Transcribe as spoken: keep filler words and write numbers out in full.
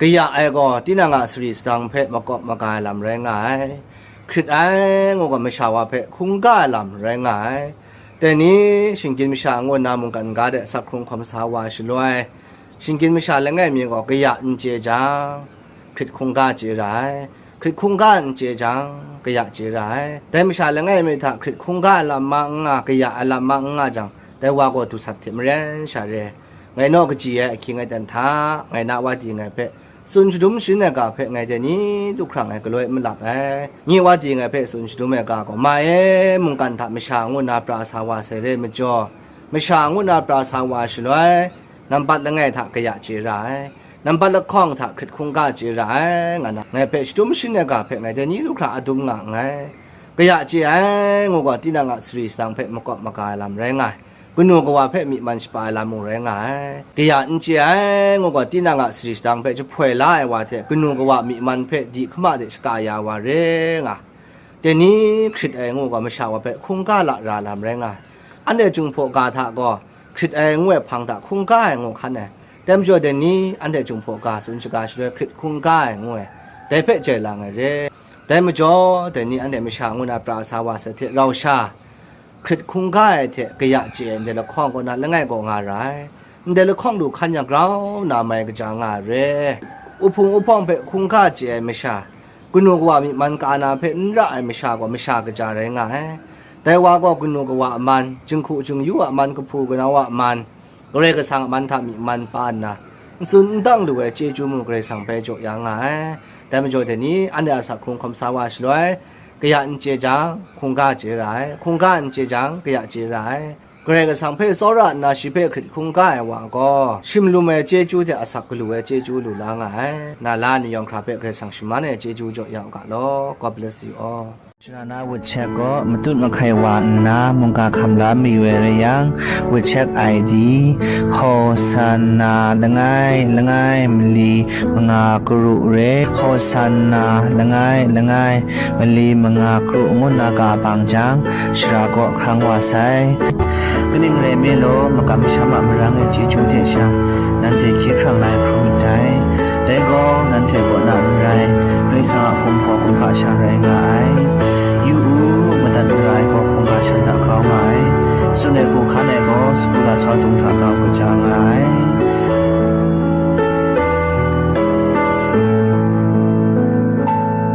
Kaya ai gaw tinang a sari sadang hpe makawp maga ai lam rai nga ai. Hkrit ai ngu gaw masha wa hpe hkungga ai lam rai nga ai. Dai ni, shinggyim masha ngu nna mungkan ga de asak hkrung hkawm sa wa shaloi, shinggyim masha langai mi gaw kaya n chye jang, hkrit hkungga chye ra ai. Hkrit hkungga n chye jang, kaya chye ra ai. Dai masha langai mi hta hkrit hkungga ai lam ma n nga, kaya ai lam ma n nga jang, dai wa gaw dusat hte maren sha re. Ngai naw kaji ai ahkying aten hta, ngai na wa ting ai hpe, tsun shadum sharin ai ga hpe ngai dai ni du hkrang ai galoi n malap ai. Nye wa ting ai hpe tsun shadum ai ga gaw, ma e, mungkan hta masha ngu nna pra sa wa sai re majaw, masha ngu nna pra sa wa shaloi, nambat langai hta kaya chye ra ai, nambat lahkawng hta hkrit hkungga chye ra ai, nga na, ngai hpe shadum sharin ai ga hpe ngai dai ni du hkra a dum nga nngai. Kaya chye ai ngu gaw, tinang a sari sadang hpe makawp maga ai lam rai nga ai. Kanu kawa hpe myi man shapa ai lam mung rai nga ai. Kaya n chye ai ngu gaw, tinang a sari sadang hpe jahpoi la ai wa hte, kanu kawa myi man hpe di hkama de shaka ya wa re nga. Dai ni, hkrit ai ngu gaw, masha wa hpe hkungga lara lam rai nga ai. Anhte Jinghpaw ga hta gaw, hkrit ai ngu ai hpang hta hkungga ai ngu hkan ai. Dai majaw, dai ni, anhte Jinghpaw ga tsun shaga shaloi hkrit hkungga ai ngu ai, dai hpe jai lang ai re. Dai majaw, dai ni, anhte masha ngu na pra sa wa sai hte rau sha, hkrit hkungga ai hte kaya chye ai ndai lahkawng kaw na langai kaw nga ra ai. Ndai lahkawng du hkan yang grau na mai kaja nga ai re. Uhpung uhpawng hpe hkungga chye ai masha, kanu kawa myi man ka na hpe n ra ai masha gaw masha kaja rai nga ai. Dai wa gaw kanu kawa a man, jinghku jingyu a man, kahpu kanau a man, Karai Kasang a man hta myi man pa nna, n tsun n dang lu ai chyeju mung Karai Kasang bai jaw ya nga ai. Dai majaw, dai ni, anhte a asak hkrung hkawm sa wa shaloi, kaya n chye jang, hkungga chye ra ai, hkungga n chye jang, kaya chye ra ai. Karai Kasang hpe tsawra nna shi hpe hkrit hkungga ai wa gaw, shim lum ai chyeju hte asak galu ai chyeju lu la nga ai. Na la ni yawng hkra hpe Karai Kasang shaman ai chyeju jaw ya u ga law. God bless you all. Shara na wut chek gaw matut mahkai wa nna mungga hkam la mayu ai rai yang, wut chek I D, Hosanna langai langai mali manga karu re, Hosanna langai langai mali manga karu ngu nna ga bang jang, shara gaw hkrang wa sai. Kaning rai nme law, makam masham a marang e chyeju hte sha, nanhte hkye hkrang la ai hkrum myit dai. Dai gaw, nanhte kaw na n rai, Karai Kasang a kumhpaw kumhpa sha rai nga ai. Yu u, madat mara ai gaw hkungga shan hta grau nga ai. Tsun ai hku hkan ai gaw, sagu lasau dung hta grau kaja nga ai.